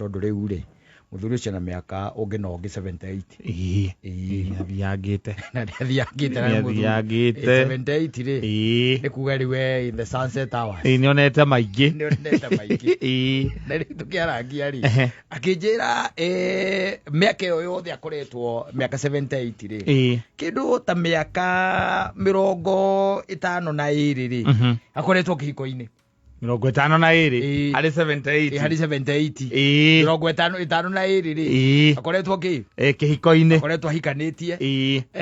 Tondũ rĩu rĩ, mũthuri ũcio na mĩaka ũngĩ na ũngĩ 78. Ĩĩ. Nĩathiangĩte. Na nĩathiangĩte na nĩ mũthuri. Nĩathiangĩte. 78 rĩ, nĩ kuga rĩu e in the sunset hours. Ĩĩ, nĩonete maingĩ. Nĩonete maingĩ. Na rĩu tũkĩarangia rĩ, akĩnjĩra mĩaka ĩyo yothe akoretwo, mĩaka 78 rĩ, kĩndũ ta mĩaka 52 rĩ, akoretwo kĩhiko-inĩ. 52? Ĩĩ. Harĩ 78? Ĩ, harĩ 78. 52 rĩ, akoretwo kĩ? Ĩ, kĩhiko-inĩ. Akoretwo ahikanĩtie.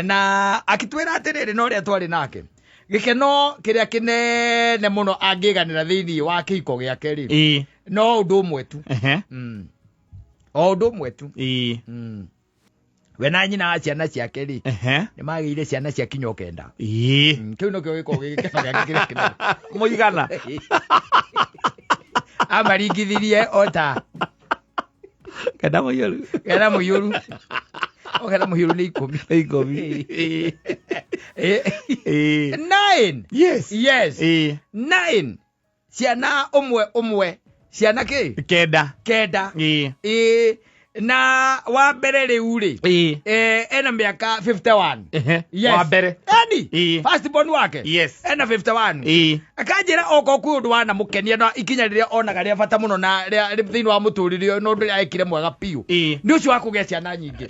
Na akĩtwĩra atĩrĩrĩ, na ũrĩa twarĩ nake, gĩkeno kĩrĩa kĩnene mũno angĩganĩra thĩinĩ wa kĩhiko gĩake rĩ, no ũndũ ũmwe tu. O ũndũ ũmwe tu. We na nyina wa ciana ciake rĩ, nĩ magĩire ciana cia kinya 9. Kĩu nĩkĩo gĩkoragwo gĩ gĩkeno gĩake kĩrĩa kĩnene. Mũigana. Amaringithirie o ta 9 mũiyũru. 9 mũiyũru. O 9 mũiyũru nĩ 10. Nĩ 10. Nine. Yes. Yes. Nine. Ciana ũmwe ũmwe. Ciana kĩ? 9. 9. Ĩĩ. Na wa mbere rĩu rĩ, ena mĩaka 51. Yes. Wa mbere. Eni. First born wake. Ena 51. Akanjĩra okorwo kwĩ ũndũ wanamũkenia na ikinya rĩrĩa onaga rĩa bata mũno na rĩa thĩinĩ wa mũtũrĩre ũyũ, na ũndũ ũrĩa ekire mwega biũ, nĩ ũcio wa kũgĩa ciana nyingĩ.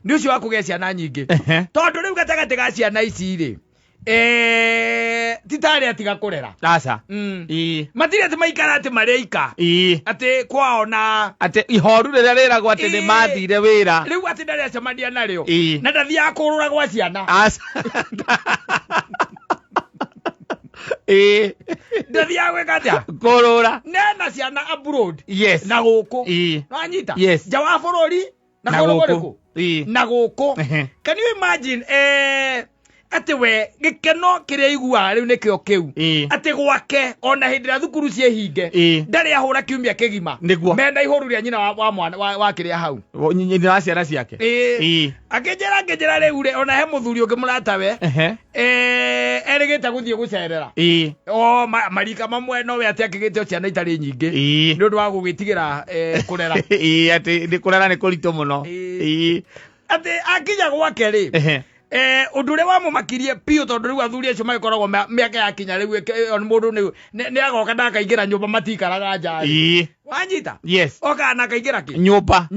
Nĩ ũcio wa kũgĩa ciana nyingĩ. Tondũ rĩu gatagatĩ ga ciana ici rĩ, ti tarĩ atiga kũrera. Aca. Matirĩ atĩ maikara atĩ marĩ aika. Atĩ kwao na atĩ ihoru rĩrĩa rĩragwo atĩ nĩ mathire wĩra. Rĩu atĩ ndarĩ acemania narĩo. Na ndathiaga kũrũra gwa ciana. Aca. Ndathiaga gwĩka atĩa? Kũrũra. Nena ciana abroad. Yes. Na gũkũ. Nwanyita? Yes. Nja wa bũrũri na Na kũndũ gũkũ. kũrĩkũ? Na gũkũ. Can you imagine, atĩ we gĩkeno kĩrĩa aiguaga rĩu nĩkĩo kĩu, atĩ gwake ona hĩndĩ ĩrĩa thukuru ciĩhinge, ndarĩ ahũra kiumia kĩgima. Nĩguo. Mena ihũru rĩa nyina wa mwana wa kĩrĩa hau. Nyina wa ciana ciake. Akĩnjĩra rĩu rĩ, ona he mũthuri ũngĩ mũratawe, erĩgĩte gũthiĩ gũcerera o marika mamwe, nowe atĩ akĩgĩte o ciana itarĩ nyingĩ nĩ ũndũ wa gũgĩtigĩra kũrera. Ĩĩ, atĩ nĩ kũrera nĩ kũritũ mũno. Atĩ akinya gwake rĩ, ũndũ ũrĩa wamũmakirie biũ, tondũ rĩu athuri acio magĩkoragwo mĩaka yakinya rĩu mũndũ nĩ agoka na akaingĩra nyũmba, matikaraga nja rĩ. Wanyita? Yes. Okaga na akaingĩra kĩ? Nyũmba.